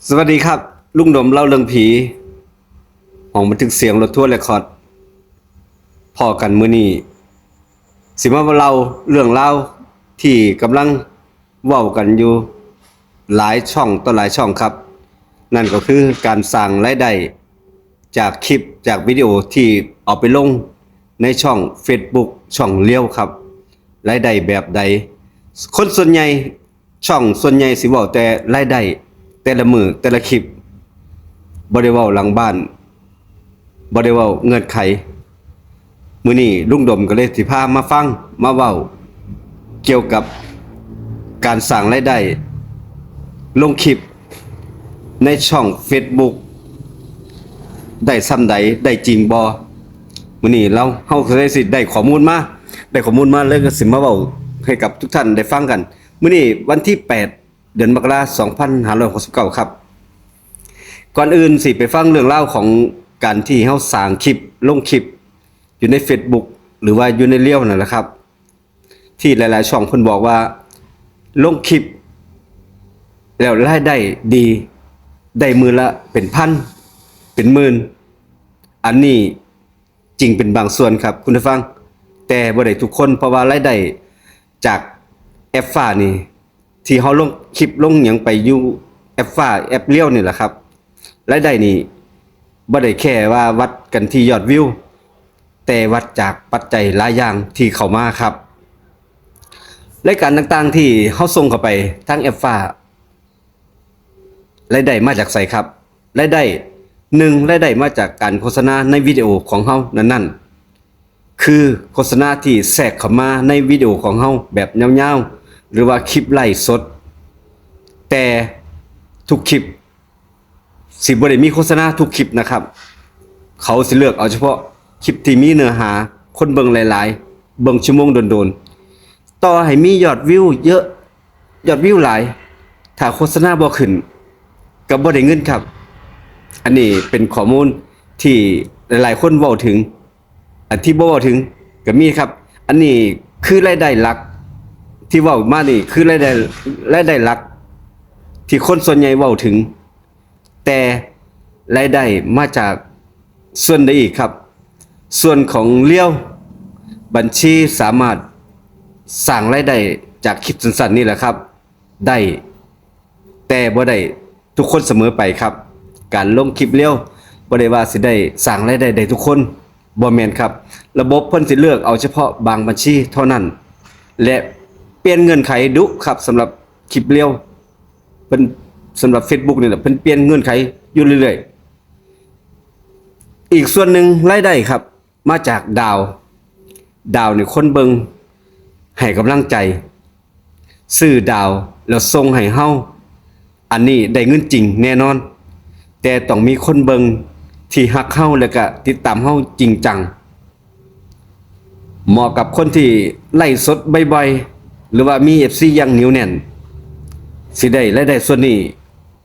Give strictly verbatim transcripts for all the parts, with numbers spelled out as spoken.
สวัสดีครับ ลุงดมเล่าเรื่องผี ห้องบันทึกเสียงรถทัวร์เรคคอร์ด พ้อกันมื้อนี้ สิมาเล่าเรื่องราวที่กำลังเว้ากันอยู่หลายช่องต่อหลายช่องครับ นั่นก็คือการสร้างรายได้จากคลิปจากวิดีโอที่เอาไปลงในช่อง Facebook ช่องเรียวครับ รายได้แบบใด คนส่วนใหญ่ ช่องส่วนใหญ่สิเว้าแต่รายได้แต่ละมื้อแต่ละคลิป บ่ได้เว้าหลังบ้าน บ่ได้เว้าเงื่อนไข มื้อนี้ลุงดมก็เลยสิพามาฟังมาเว้า เกี่ยวกับการสร้างรายได้ ลงคลิปในช่อง Facebook ได้ส่ำใด ได้จริงบ่ มื้อนี้เรา เฮาก็เลยสิได้ข้อมูลมา ได้ข้อมูลมาเลยก็สิมาเว้าให้กับทุกท่านได้ฟังกัน มื้อนี้วันที่แปด เดือนมกรา สองพันห้าร้อยหกสิบเก้า ครับ ก่อนอื่นสิไปฟังเรื่องราวของการที่เฮาสร้างคลิป ลงคลิป อยู่ใน Facebook หรือว่าอยู่ในเรียวนั่นแหละครับ ที่หลายๆช่องเพิ่นบอกว่า ลงคลิป แล้วรายได้ดี ได้มื้อละเป็นพัน เป็นหมื่น อันนี้จริงเป็นบางส่วนครับ คุณผู้ฟัง แต่บ่ได้ทุกคน เพราะว่ารายได้จากแอปฟ้านี่ ที่เฮาลงคลิปลงหยังไปอยู่แอปฟ้าแอปเรียวนี่แหละครับ รายได้นี่บ่ได้แค่ว่าวัดกันที่ยอดวิว แต่วัดจากปัจจัยหลายอย่างที่เข้ามาครับ รายการต่างๆที่เฮาส่งเข้าไปทางแอปฟ้า รายได้มาจากไสครับ รายได้ หนึ่ง รายได้มาจากการโฆษณาในวิดีโอของเฮานั้นๆ คือโฆษณาที่แทรกเข้ามาในวิดีโอของเฮาแบบยาวๆ หรือว่าคลิปไลฟ์สด แต่ทุกคลิปสิบ่ได้มีโฆษณาทุกคลิปนะครับ เขาสิเลือกเอาเฉพาะคลิปที่มีเนื้อหา คนเบิ่งหลายๆ เบิ่งชั่วโมงโดนๆ ต่อให้มียอดวิวเยอะ ยอดวิวหลาย ถ้าโฆษณาบ่ขึ้น ก็บ่ได้เงินครับ อันนี้เป็นข้อมูลที่หลายๆคนเว้าถึง อันที่บ่เว้าถึงก็มีครับ อันนี้คือรายได้หลัก ที่เว้ามานี่คือรายได้ รายได้หลัก ที่คนส่วนใหญ่เว้าถึง แต่รายได้มาจากส่วนใดอีกครับ ส่วนของเรียว บัญชีสามารถสร้างรายได้จากคลิปสั้นๆนี่แหละครับ ได้ แต่บ่ได้ทุกคนเสมอไปครับ การลงคลิปเรียวบ่ได้ว่าสิได้สร้างรายได้ได้ทุกคน บ่แม่นครับ ระบบเพิ่นสิเลือกเอาเฉพาะบางบัญชีเท่านั้น และเปลี่ยนเงื่อนไขดุครับ สำหรับคลิปเรียว เพิ่น สำหรับ Facebook นี่แหละ เพิ่นเปลี่ยนเงื่อนไขอยู่เรื่อยๆ อีกส่วนหนึ่งรายได้ครับ มาจากดาว ดาวนี่คนเบิ่งให้กำลังใจ ซื้อดาวแล้วส่งให้เฮา อันนี้ได้เงินจริงแน่นอน แต่ต้องมีคนเบิ่งที่ฮักเฮาและก็ติดตามเฮาจริงจัง เหมาะกับคนที่ไลฟ์สดบ่อยๆ หรือว่ามี เอฟซี อย่างเหนียวแน่น สิได้รายได้ส่วนนี้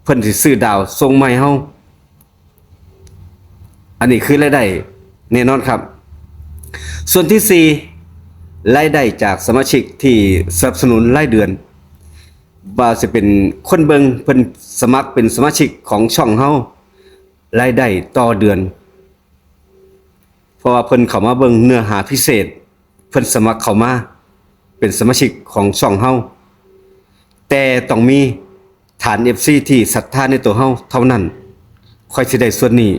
เพิ่นสิซื้อดาวส่งมาให้เฮา อันนี้คือรายได้แน่นอนครับ ส่วนที่สี่ รายได้จากสมาชิกที่สนับสนุนรายเดือน ว่าสิเป็นคนเบิ่ง เพิ่นสมัครเป็นสมาชิกของช่องเฮา รายได้ต่อเดือน เพราะว่าเพิ่นเข้ามาเบิ่งเนื้อหาพิเศษ เพิ่นสมัครเข้ามาเป็นสมาชิกของช่องเฮา แต่ต้องมีฐาน เอฟซี ที่ศรัทธาในตัวเฮาเท่านั้น ค่อยสิได้ส่วนนี้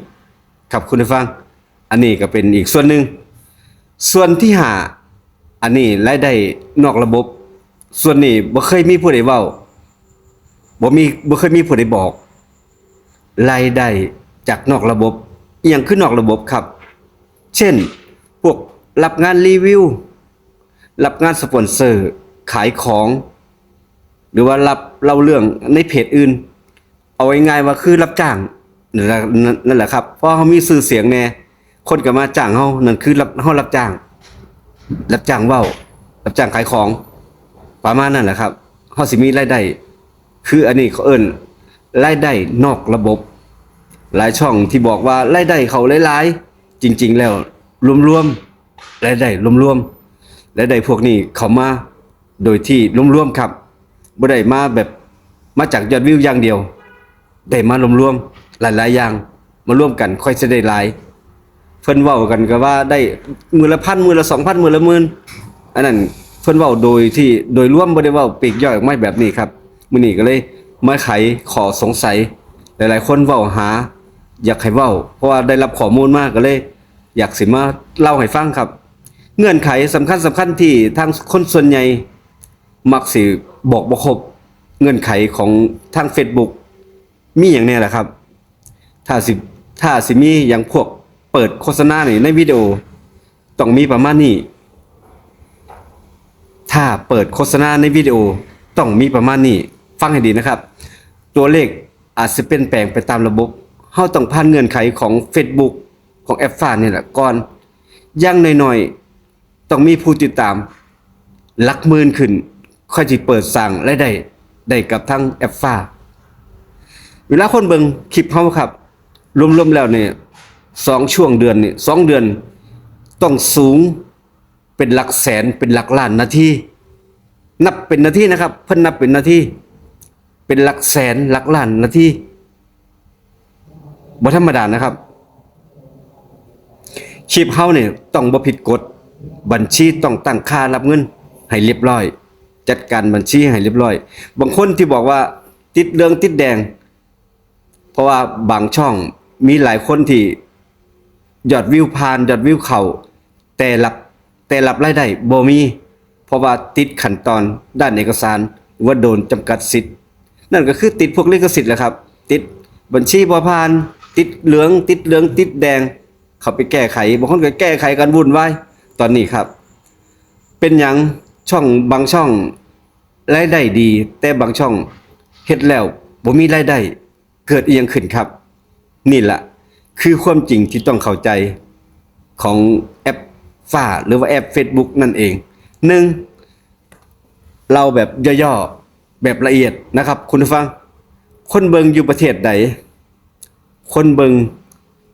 ครับคุณผู้ฟัง อันนี้ก็เป็นอีกส่วนหนึ่ง ส่วนที่ห้า อันนี้รายได้นอกระบบ ส่วนนี้บ่เคยมีผู้ใดเว้า บ่มี บ่เคยมีผู้ใดบอก รายได้จากนอกระบบ อิหยังคือนอกระบบครับ เช่น พวกรับงานรีวิว รับงานสปอนเซอร์ ขายของ หรือว่ารับเล่าเรื่องในเพจอื่น เอาง่ายๆว่าคือรับจ้าง นั่นแหละ นั่นแหละครับ เพราะเฮามีชื่อเสียงแน่ คนก็มาจ้างเฮา นั่นคือรับ เฮารับจ้าง รับจ้างเว้า รับจ้างขายของ ประมาณนั้นแหละครับ เฮาสิมีรายได้ คืออันนี้เขาเอิ้นรายได้นอกระบบ หลายช่องที่บอกว่ารายได้เขาหลายๆ จริงๆแล้วรวมๆ รายได้รวมๆ รายได้พวกนี้เข้ามาโดยที่รวมๆครับ บ่ได้มาแบบ มาจากยอดวิวอย่างเดียว ได้มารวมๆหลายๆอย่าง มารวมกันค่อยสิได้หลาย เพิ่นเว้ากันก็ว่าได้มื้อละพัน มื้อละสองพัน มื้อละหมื่น อันนั้นเพิ่นเว้าโดยที่โดยรวม บ่ได้เว้าปลีกย่อยออกมาแบบนี้ครับ มื้อนี้ก็เลยมาไขข้อสงสัย หลายๆคนเว้าหา อยากให้เว้า เพราะว่าได้รับข้อมูลมาก็เลย อยากสิมาเล่าให้ฟังครับ เงื่อนไขสำคัญสำคัญที่ทางคนส่วนใหญ่ มักสิบอกบ่ครบ เงื่อนไขของทาง Facebook มีอย่างแน่ล่ะครับ ถ้าสิถ้าสิมีอย่างพวกเปิดโฆษณานี่ในวิดีโอ ต้องมีประมาณนี้ ถ้าเปิดโฆษณาในวิดีโอ ต้องมีประมาณนี้ ฟังให้ดีนะครับ ตัวเลขอาจสิเปลี่ยนแปลงไปตามระบบ เฮาต้องผ่านเงื่อนไขของ Facebook ของแอปฟ้านี่แหละก่อน อย่างน้อยๆ ต้องมีผู้ติดตามหลักหมื่นขึ้น ค่อยสิเปิดสร้างรายได้ได้กับทางแอปฟ้า เวลาคนเบิ่งคลิปเฮาครับ รวมๆแล้วเนี่ย สองช่วงเดือนนี่ สองเดือน ต้องสูงเป็นหลักแสน เป็นหลักล้านนาที นับเป็นนาทีนะครับ เพิ่นนับเป็นนาที เป็นหลักแสนหลักล้านนาที บ่ธรรมดานะครับ คลิปเฮาเนี่ยต้องบ่ผิดกฎ บัญชีต้องตั้งค่ารับเงินให้เรียบร้อย จัดการบัญชีให้เรียบร้อย บางคนที่บอกว่าติดเหลืองติดแดง เพราะว่าบางช่องมีหลายคนที่ยอดวิวผ่าน ยอดวิวเข้า แต่รับแต่รับรายได้บ่มี เพราะว่าติดขั้นตอนด้านเอกสาร หรือว่าโดนจำกัดสิทธิ์ นั่นก็คือติดพวกลิขสิทธิ์แหละครับ ติดบัญชีบ่ผ่าน ติดเหลือง ติดเหลือง ติดแดง เขาไปแก้ไข บางคนก็แก้ไขกันวุ่นวาย ตอนนี้ครับ เป็นหยังช่องบางช่องรายได้ดี แต่บางช่องเฮ็ดแล้วบ่มีรายได้ เกิดอีหยังขึ้นครับ นี่แหละคือความจริงที่ต้องเข้าใจของแอปฟ้า หรือว่าแอป Facebook นั่นเอง หนึ่ง เล่าแบบย่อๆ แบบละเอียดนะครับ คุณผู้ฟัง คนเบิ่งอยู่ประเทศใด คนเบิ่ง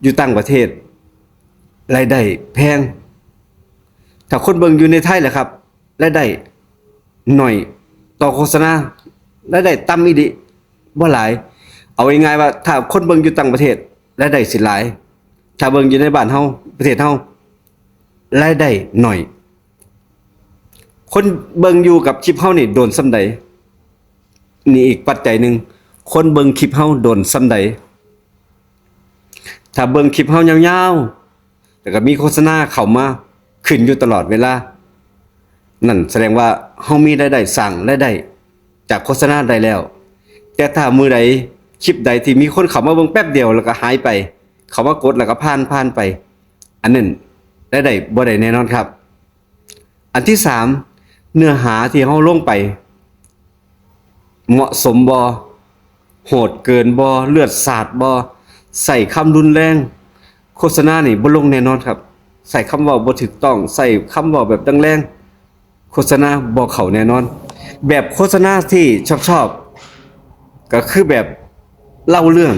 อยู่ต่างประเทศ รายได้แพง ถ้าคนเบิ่งอยู่ในไทยล่ะครับ รายได้หน่อย ต่อโฆษณารายได้ต่ำอีหลี บ่หลาย เอาง่ายๆว่าถ้าคนเบิ่งอยู่ต่างประเทศ รายได้สิหลาย ถ้าเบิ่งอยู่ในบ้านเฮา ประเทศเฮา รายได้หน่อย คนเบิ่งอยู่กับคลิปเฮานี่โดนส่ำใด นี่อีกปัจจัยหนึ่ง คนเบิ่งคลิปเฮาโดนส่ำใด ถ้าเบิ่งคลิปเฮายาวๆ แล้วก็มีโฆษณาเข้ามาขึ้นอยู่ตลอดเวลา นั่นแสดงว่าเฮามีรายได้ สร้างรายได้จากโฆษณาได้แล้ว แต่ถ้ามื้อใด คลิปใดที่มีคนเข้ามาเบิ่งแป๊บเดียวแล้วก็หายไป เข้ามากดแล้วก็ผ่านผ่านไป อันนั้นรายได้บ่ได้แน่นอนครับ อันที่สาม เนื้อหาที่เฮาลงไป เหมาะสมบ่ โหดเกินบ่ เลือดสาดบ่ ใช้คำรุนแรง โฆษณานี่บ่ลงแน่นอนครับ ใช้คำเว้าบ่ถูกต้อง ใช้คำเว้าแบบแรงๆ โฆษณาบ่เข้าแน่นอน แบบโฆษณาที่ชอบๆ ก็คือแบบเล่าเรื่อง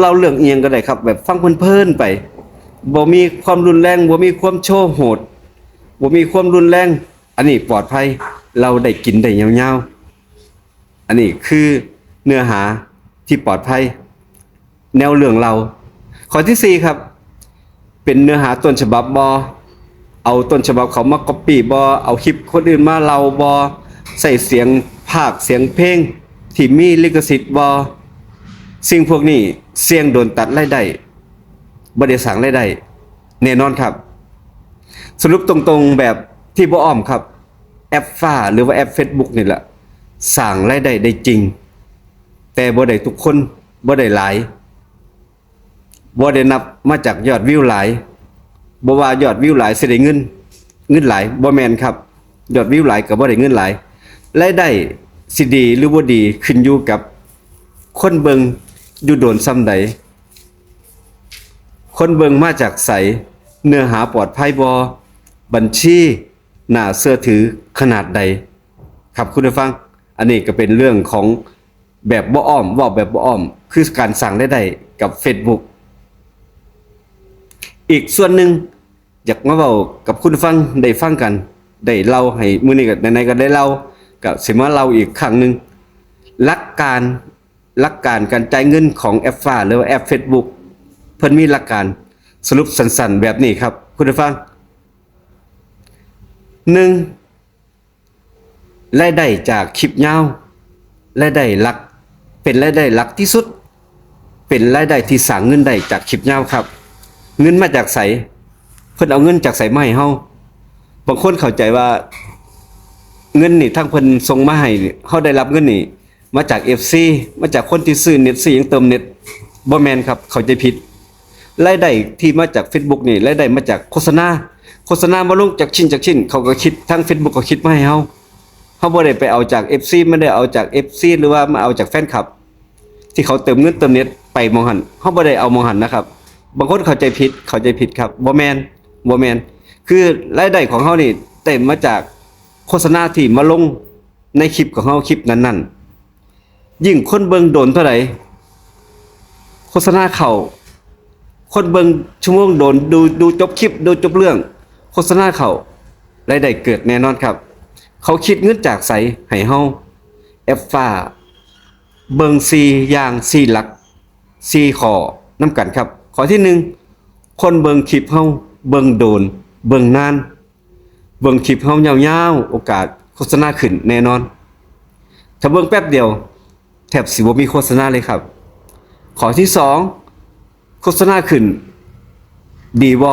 เล่าเรื่องอีหยังก็ได้ครับ แบบฟังเพลินๆไป บ่มีความรุนแรง บ่มีความโชว์โหด บ่มีความรุนแรง อันนี้ปลอดภัย เล่าได้กินได้ยาวๆ อันนี้คือเนื้อหาที่ปลอดภัย แนวเรื่องเล่า ข้อที่สี่ครับ เป็นเนื้อหาต้นฉบับบ่ เอาต้นฉบับเขามาก๊อปปี้บ่ เอาคลิปคนอื่นมาเล่าบ่ ใช้เสียงพากย์เสียงเพลงที่มีลิขสิทธิ์บ่ สิ่งพวกนี้เสี่ยงโดนตัดรายได้ บ่ได้สร้างรายได้แน่นอนครับ สรุปตรงๆแบบที่บ่อ้อมครับ แอปฟ้า หรือว่าแอป Facebook นี่แหละ สร้างรายได้ได้จริง แต่บ่ได้ทุกคน บ่ได้หลาย บ่ได้นับมาจากยอดวิวหลาย บ่ว่ายอดวิวหลายสิได้เงิน เงินหลาย บ่แม่นครับ ยอดวิวหลายก็บ่ได้เงินหลาย รายได้สิดีหรือบ่ดีขึ้นอยู่กับคนเบิ่งอยู่โดนส่ำใด คนเบิ่งมาจากไส เนื้อหาปลอดภัยบ่ บัญชีน่าเชื่อถือขนาดใด ครับคุณผู้ฟัง อันนี้ก็เป็นเรื่องของแบบบ่อ้อม เว้าแบบบ่อ้อม คือการสร้างรายได้กับ Facebook อีกส่วนหนึ่ง อยากมาเว้ากับคุณผู้ฟังได้ฟังกัน ได้เล่าให้มื้อนี้ก็ไหนๆก็ได้เล่า ก็สิมาเล่าอีกครั้งหนึ่ง หลักการ หลักการการจ่ายเงินของแอปฟ้าหรือว่าแอป Facebook เพิ่นมีหลักการสรุปสั้นๆแบบนี้ครับคุณผู้ฟัง หนึ่ง รายได้จากคลิปยาว รายได้หลัก เป็นรายได้หลักที่สุด เป็นรายได้ที่สร้างเงินได้จากคลิปยาวครับ เงินมาจากไส เพิ่นเอาเงินจากไสมาให้เฮา บางคนเข้าใจว่า เงินนี่ทางเพิ่นส่งมาให้นี่ เฮาได้รับเงินนี่ มาจาก เอฟซี มาจากคนที่ซื้อเน็ต ซื้อหยังเติมเน็ต บ่แม่นครับ เข้าใจผิด รายได้ที่มาจาก Facebook นี่ รายได้มาจากโฆษณา โฆษณามาลงจากชิ้นจากชิ้น เขาก็คิด ทาง Facebook ก็คิดมาให้เฮา เฮาบ่ได้ไปเอาจาก เอฟซี ไม่ได้เอาจาก เอฟซี หรือว่ามาเอาจากแฟนคลับ ที่เขาเติมเงินเติมเน็ตไปหม่องหั้น เฮาบ่ได้เอาหม่องหั้นนะครับ บางคนเข้าใจผิด เข้าใจผิดครับ บ่แม่น บ่แม่น คือรายได้ของเฮานี่ได้มาจากโฆษณาที่มาลงในคลิปของเฮา คลิปนั้นๆ ยิ่งคนเบิ่งโดนเท่าใด โฆษณาเข้า คนเบิ่งชั่วโมงโดน ดู ดูจบคลิป ดูจบเรื่อง โฆษณาเข้า รายได้เกิดแน่นอนครับ เขาคิดเงินจากไสให้เฮา แอปฟ้า เบิ่งสี่อย่าง สี่หลัก สี่ข้อนำกันครับ ข้อที่หนึ่ง คนเบิ่งคลิปเฮา เบิ่งโดน เบิ่งนาน เบิ่งคลิปเฮายาวๆ โอกาสโฆษณาขึ้นแน่นอน ถ้าเบิ่งแป๊บเดียว แทบสิบ่มีโฆษณาเลยครับ ข้อที่สอง โฆษณาขึ้น ดีบ่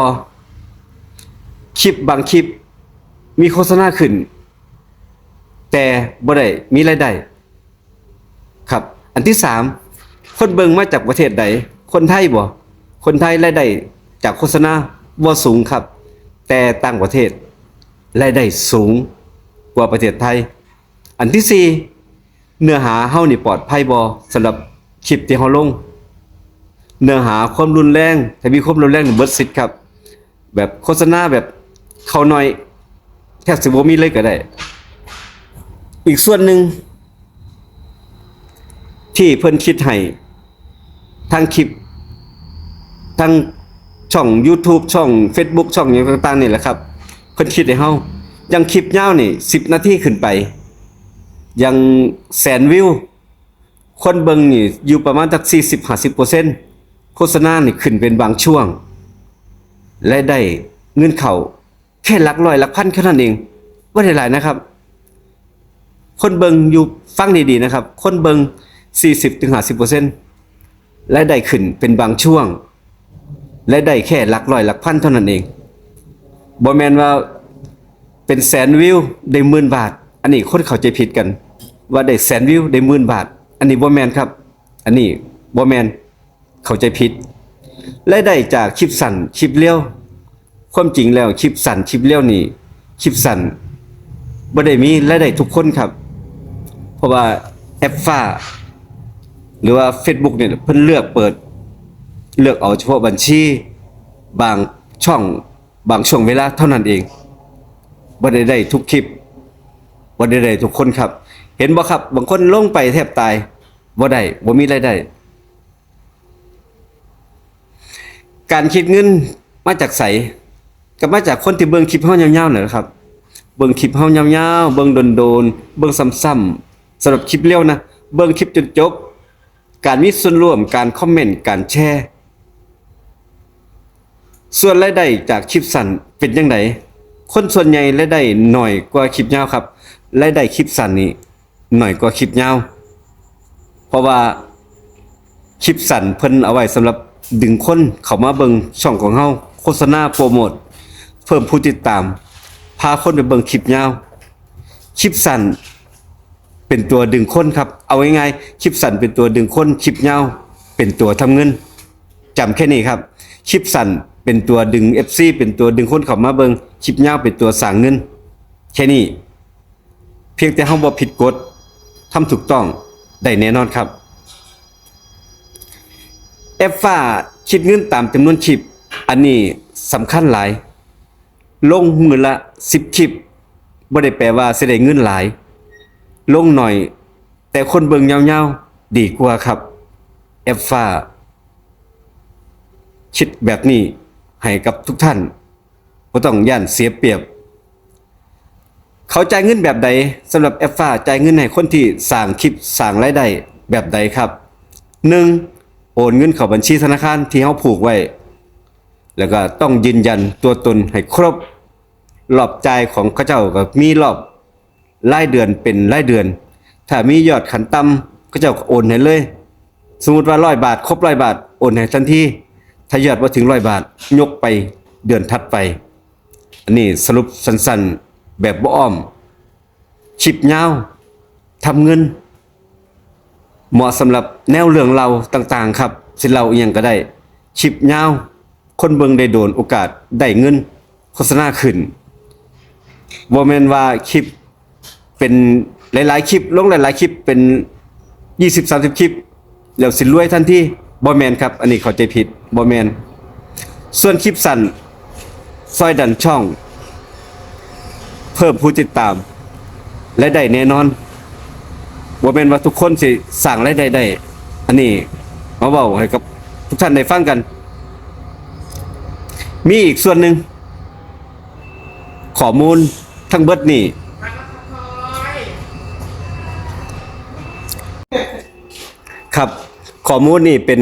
คลิปบางคลิป มีโฆษณาขึ้น แต่บ่ได้มีรายได้ ครับ อันที่สาม คนเบิ่งมาจากประเทศใด คนไทยบ่ คนไทยรายได้จากโฆษณาบ่สูงครับ แต่ต่างประเทศรายได้สูงกว่าประเทศไทย อันที่สี่ เนื้อหาเฮานี่ปลอดภัยบ่ สำหรับคลิปที่เฮาลง เนื้อหาความรุนแรง ถ้ามีความรุนแรงนี่เบิดสิทธิ์ครับ แบบโฆษณาแบบเข้าหน่อย แทบสิบ่มีเลยก็ได้ อีกส่วนหนึ่ง ที่เพิ่นคิดให้ ทั้งคลิป ทั้งช่อง YouTube ช่อง Facebook ช่องหยังต่างๆ นี่แหละครับ เพิ่นคิดให้เฮา อย่างคลิปยาวนี่ สิบนาทีขึ้นไป อย่างแสนวิว คนเบิ่งนี่อยู่ประมาณจักสี่สิบห้าสิบเปอร์เซ็นต์ โฆษณานี่ขึ้นเป็นบางช่วง และได้เงินเข้าแค่หลักร้อยหลักพันแค่นั้นเอง บ่ได้หลายนะครับ คนเบิ่งอยู่ ฟังดีๆ นะครับ คนเบิ่งสี่สิบถึงห้าสิบเปอร์เซ็นต์ และได้ขึ้นเป็นบางช่วง และได้แค่หลักร้อยหลักพันเท่านั้นเอง บ่แม่นว่าเป็นแสนวิวได้หมื่นบาท อันนี้คนเข้าใจผิดกัน ว่าได้แสนวิวได้หมื่นบาท อันนี้บ่แม่นครับ อันนี้บ่แม่น เข้าใจผิด รายได้จากคลิปสั้นคลิปเรียว ความจริงแล้วคลิปสั้นคลิปเรียวนี่ คลิปสั้นบ่ได้มีรายได้ทุกคนครับ เพราะว่าแอปฟ้า หรือว่า Facebook เนี่ยเพิ่นเลือกเปิด เลือกเอาเฉพาะบัญชี บางช่อง บางช่วงเวลาเท่านั้นเอง บ่ได้ได้ทุกคลิป บ่ได้ได้ทุกคนครับ เห็นบ่ครับ บางคนลงไปแทบตาย บ่ได้ บ่มีรายได้ การคิดเงินมาจากไส ก็มาจากคนที่เบิ่งคลิปเฮายาวๆนั่นแหละครับ เบิ่งคลิปเฮายาวๆ เบิ่งโดนๆ เบิ่งซ้ำๆ สำหรับคลิปเรียวนะ เบิ่งคลิปจนจบ การมีส่วนร่วม การคอมเมนต์ การแชร์ ส่วนรายได้จากคลิปสั้นเป็นจั่งใด คนส่วนใหญ่รายได้น้อยกว่าคลิปยาวครับ รายได้คลิปสั้นนี่น้อยกว่าคลิปยาว เพราะว่าคลิปสั้นเพิ่นเอาไว้สำหรับดึงคนเข้ามาเบิ่งช่องของเฮา โฆษณาโปรโมท เพิ่มผู้ติดตาม พาคนไปเบิ่งคลิปยาว คลิปสั้นเป็นตัวดึงคนครับ เอาง่ายๆ คลิปสั้นเป็นตัวดึงคน คลิปยาวเป็นตัวทำเงิน จำแค่นี้ครับ คลิปสั้นเป็นตัวดึง เอฟซี เป็นตัวดึงคนเข้ามาเบิ่ง คลิปยาวเป็นตัวสร้างเงิน แค่นี้ เพียงแต่เฮาบ่ผิดกฎ ทำถูกต้อง ได้แน่นอนครับ แอปฟ้าคิดเงินตามจำนวนคลิป อันนี้สำคัญหลาย ลงมื้อละสิบคลิป บ่ได้แปลว่าสิได้เงินหลาย ลงหน่อย แต่คนเบิ่งยาวๆ ดีกว่าครับ แอปฟ้า คิดแบบนี้ให้กับทุกท่าน บ่ต้องย้านเสียเปรียบ เขาจ่ายเงินแบบใด สำหรับแอปฟ้าจ่ายเงินให้คนที่สร้างคลิปสร้างรายได้แบบใดครับ หนึ่ง โอนเงินเข้าบัญชีธนาคารที่เฮาผูกไว้ แล้วก็ต้องยืนยันตัวตนให้ครบ รอบจ่ายของเขาเจ้าก็มีรอบรายเดือนเป็นรายเดือน ถ้ามียอดขั้นต่ำเขาเจ้าก็โอนให้เลย สมมุติว่าร้อยบาท ครบร้อยบาท โอนให้ทันที ถ้ายอดบ่ถึงร้อยบาท ยกไปเดือนถัดไป อันนี้สรุปสั้นๆ แบบบ่อ้อม คลิปยาว ทำเงิน เหมาะสำหรับแนวเรื่องเล่าต่างๆ ครับ สิเล่าอิหยังก็ได้ คลิปยาว คนเบิ่งได้โดน โอกาสได้เงิน โฆษณาขึ้น บ่แม่นว่าคลิปเป็นหลายๆ คลิป ลงหลายๆ คลิปเป็นยี่สิบสามสิบคลิป แล้วสิรวยทันที บ่แม่นครับ อันนี้เข้าใจผิด บ่แม่น ส่วนคลิปสั้น ซอยดันช่อง เพิ่มผู้ติดตาม และได้แน่นอน บ่แม่นว่าทุกคนสิสร้างรายได้ได้ อันนี้มาเว้าให้กับทุกท่านได้ฟังกัน มีอีกส่วนหนึ่ง ข้อมูลทั้งเบิดนี่ ครับ ข้อมูลนี่เป็น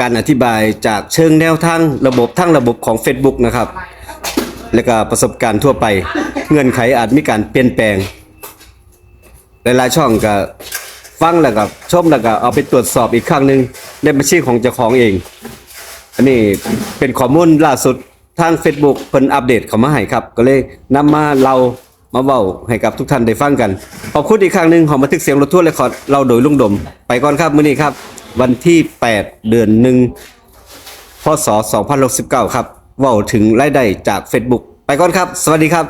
การอธิบายจากเชิงแนวทางระบบ ทั้งระบบของ Facebook นะครับ และก็ประสบการณ์ทั่วไป เงื่อนไขอาจมีการเปลี่ยนแปลง หลายๆ ช่องก็ฟังแล้วก็ชมแล้วก็เอาไปตรวจสอบอีกครั้งหนึ่งในบัญชีของเจ้าของเอง อันนี้เป็นข้อมูลล่าสุดทาง Facebook เพิ่นอัปเดตเข้ามาให้ครับ ก็เลยนำมาเล่ามาเว้าให้กับทุกท่านได้ฟังกัน ขอบคุณอีกครั้งหนึ่ง หอบันทึกเสียงรถทัวร์เรคคอร์ด เล่าโดยลุงดม ไปก่อนครับ มื้อนี้ครับ วันที่แปด เดือนหนึ่ง พ.ศ. สองพันหกสิบเก้า ครับ เว้าถึงรายได้จาก Facebook ไปก่อนครับ สวัสดีครับ